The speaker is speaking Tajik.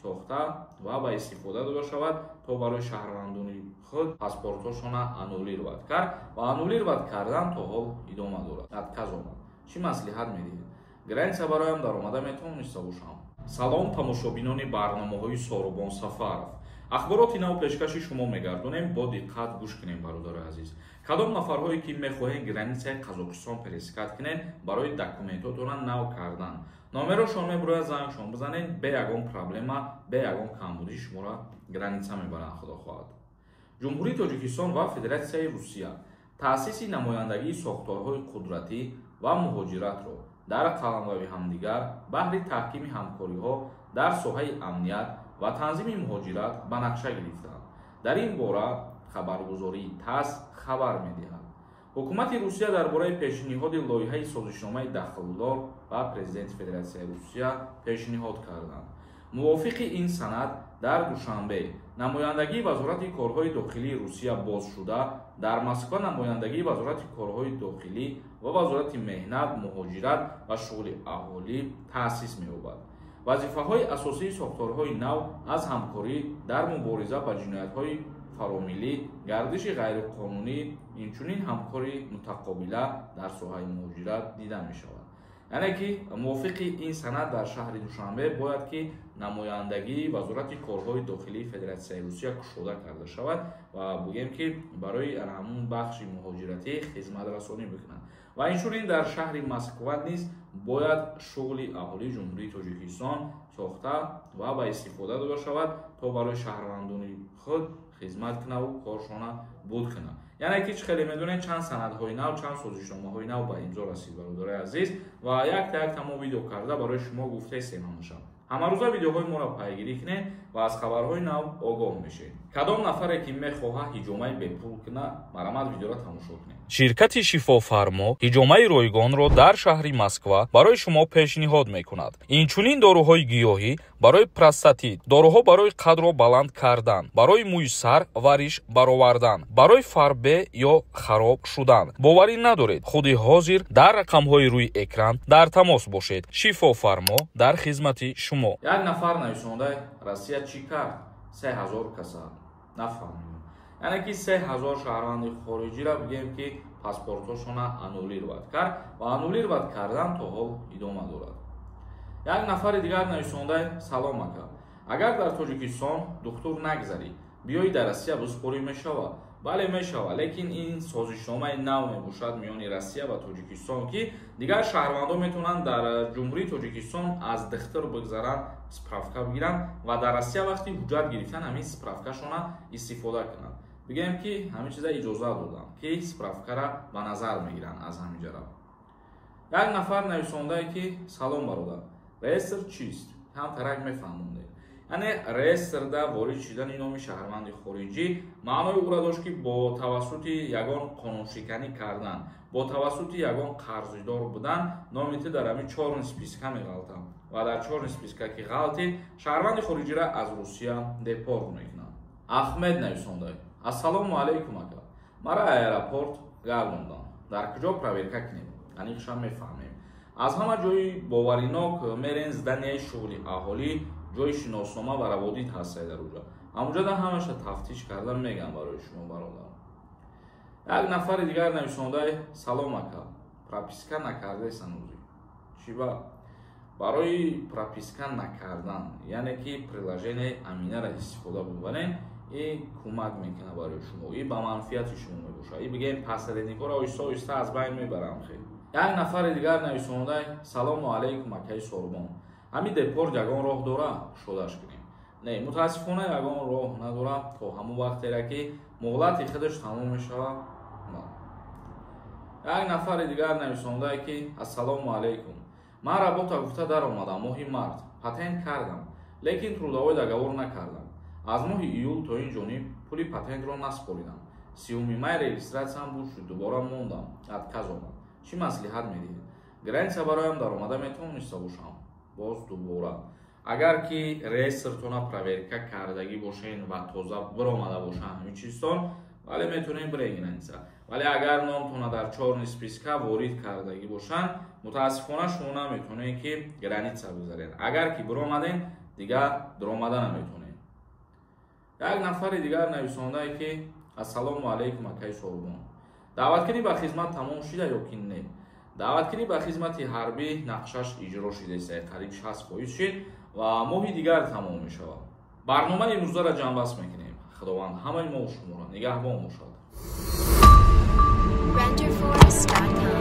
сохта ва ба истифода дода шавад, то барои шаҳрвандони худ паспортҳошона аннулировать кард ва аннулировать кардан то ҳол идома дорад. Отказ омад. Чӣ маслиҳат медиҳед? Граница бароям даромада метавониста бошам? Салом, тамошобинони барномаҳои Сорубон Сафаров. Ахбороти нав пешкаши шумо мегардонем, бо диққат гӯш кунем, бародари азиз. Кадом нафарҳое ки мехоҳед границаи Қазоқистон пересекать кунед, барои документотона нав кардан номерошон мебурояд, зангшон бизанед, бе ягон проблема, бе ягон камбудӣ шуморо граница мебаранд, худо хоҳад. Ҷумҳурии Тоҷикистон ва Федератсияи Русия таъсиси намояндагии сохторҳои қудратӣ ва муҳоҷиратро дар қаламрави ҳамдигар баҳри таҳкими ҳамкориҳо дар соҳаи амният ва танзими муҳоҷират ба нақша гирифтанд. Дар ин бора хабаргузории ТАСС хабар медиҳад. Ҳукумати Русия дар бораи пешниҳоди лоиҳаи созишномаи дахлдор ба президенти Федератсияи Русия пешниҳод карданд. Мувофиқи ин санад, дар Душанбе намояндагии Вазорати корҳои дохилии Русия боз шуда, дар Москва намояндагии Вазорати корҳои дохилӣ ва Вазорати меҳнат, муҳоҷират ва шуғли аҳолӣ таъсис меёбад. Вазифаҳои асосии сохторҳои нав аз ҳамкорӣ дар мубориза ба ҷиноятҳои фаромиллӣ, гардиши ғайриқонунӣ, инчунин ҳамкории мутақобила дар соҳаи муҳоҷират дида мешавад. Яъне ки мувофиқи ин санад дар шаҳри Душанбе бояд ки намояндагии Вазорати корҳои дохилии Федератсияи Русия кушода карда шавад ва бигӯем ки барои ҳамун бахши муҳоҷиратӣ хизматрасонӣ бикунанд. Ва инчунин дар шаҳри Москва низ бояд шуғли аҳолии Ҷумҳурии Тоҷикистон сохта ва ба истифода дода шавад, то барои шаҳрвандони худ хизмат кунаву коршона буд кунад. Яъне ки чӣ хеле медонед, чанд санадҳои нав, чанд созишномаҳои нав ба имзо расид, бародарои азиз, ва якта якта мо видео карда барои шумо гуфтаистем. Ҳамаша ҳамарӯза видеоҳои моро пайгирӣ кунед ва аз хабарҳои нав огоҳ мешед. Кадом нафаре ки мехоҳад ҳиҷомаи бепул кунад, марҳамат, видеоро тамошо кунед. Ширкати Шифофармо ҳиҷомаи ройгонро дар шаҳри Москва барои шумо пешниҳод мекунад. Инчунин доруҳои гиёҳӣ барои простатит, доруҳо барои қадро баланд кардан, барои мӯи сар ва риш баровардан, барои фарбе ё хароб шудан. Боварӣ надоред? Худи ҳозир дар рақамҳои рӯи экран дар тамос бошед. Шифофармо дар хизмати шумо. Як нафар нависонда: Россия чӣ кард 3000 каса? Нафаҳмидем. Яъне ки 3000 шаҳрванди хориҷиро бигӯем ки паспортҳошона аннулировать кард ва аннулировать кардан то ҳол идома дорад. Як нафари дигар нависонда: салом, ака, агар дар Тоҷикистон духтур нагзарӣ, биёӣ дар Россия бисупорӣ, мешавад? Бале, мешавад, лекин ин созишномаи нав мебошад миёни Россия ва Тоҷикистон, ки дигар шаҳрвандон метавонанд дар Ҷумҳурии Тоҷикистон аз духтур бигзаранд, справка бигиранд ва дар Россия вақти ҳуҷҷат гирифтан ҳамин справкашона истифода кунанд. Бигӯем ки ҳамин чиза иҷоза доданд, ки справкара ба назар мегиранд аз ҳамин ҷара. Як нафар нависондае ки салом, бародар, реестр чист? Камтарак мефаҳмондед. Яъне реестрда ворид шудани номи шаҳрванди хориҷӣ маънои ӯро дошт, ки бо тавассути ягон қонуншиканӣ кардан, бо тавассути ягон қарздор будан номи ту дар ҳамин чёрный списка меғалтад ва дар чёрный списка ки ғалтид, шаҳрванди хориҷиро аз Русия депорт мекунанд. Ахмед нависонда: ассалому алайкум, ака, мара аэропорт гардондам, дар куҷо проверка кунем? Аниқша мефаҳмем. Аз ҳама ҷои боваринок мерен зданияи шуғли аҳолӣ, ҷои шиноснома ва раводид ҳастае дар уҷа. Ҳамуҷода ҳамаша тафтиш кардан мегам барои шумо, бародар. Як нафари дигар нависондаи: салом, ака, прописка накардаесан ӯзи, чӣ ба? Барои прописка накардан, яъне ки приложениеи Аминаро истифода бубарен, и кӯмак мекунад барои шумо, и ба манфиати шумо мебошад, и бигӯем посредникҳоро оҳиста оҳиста аз байн мебарам хел. Як нафари дигар нависондай: салому алайкум, акаи Сорбон, ҳамин депорт ягон роҳ дора кушодаш кунем? Не, мутаассифона, ягон роҳ надорам, то ҳамон вақтера ки муҳлати худаш тамом мешавад. Як нафари дигар нависондае ки ассалому алайкум, ман работа гуфта даромадам, моҳи март патент кардам, лекин трудовой договор накардам. Аз моҳи июл то ин ҷониб пули патентро насупоридам. 30-уми май регистратсиям буд шуд, дубора мондам, отказ омад. Чӣ маслиҳат медиҳед? Граница бароям даромада метавониста бошам? Боз дубора, агар ки реестртона проверка кардагӣ бошен ва тоза биромада бошанд ҳамин чизтон, вале метавонем бирен граница. Вале агар номтона дар чёрный списка ворид кардагӣ бошанд, мутаассифона, шумо наметавонед ки граница бигзаред. Агар ки биромаден, Дигар дуромада наметонем. Як нафари дигар нависондае, ки: «Ассалому алайкум, акаи Сорбон, даъваткунӣ ба хизмат тамом шида ё ки не?» Даъваткунӣ ба хизмати ҳарбӣ нақшаш иҷро шудааст, қариб 60% шид ва моҳи дигар тамом мешавад. Барномаи имрӯзаро ҷамъбаст мекунем. Худованд ҳамаи мо шуморо нигаҳбон бошад. Renderforest.com.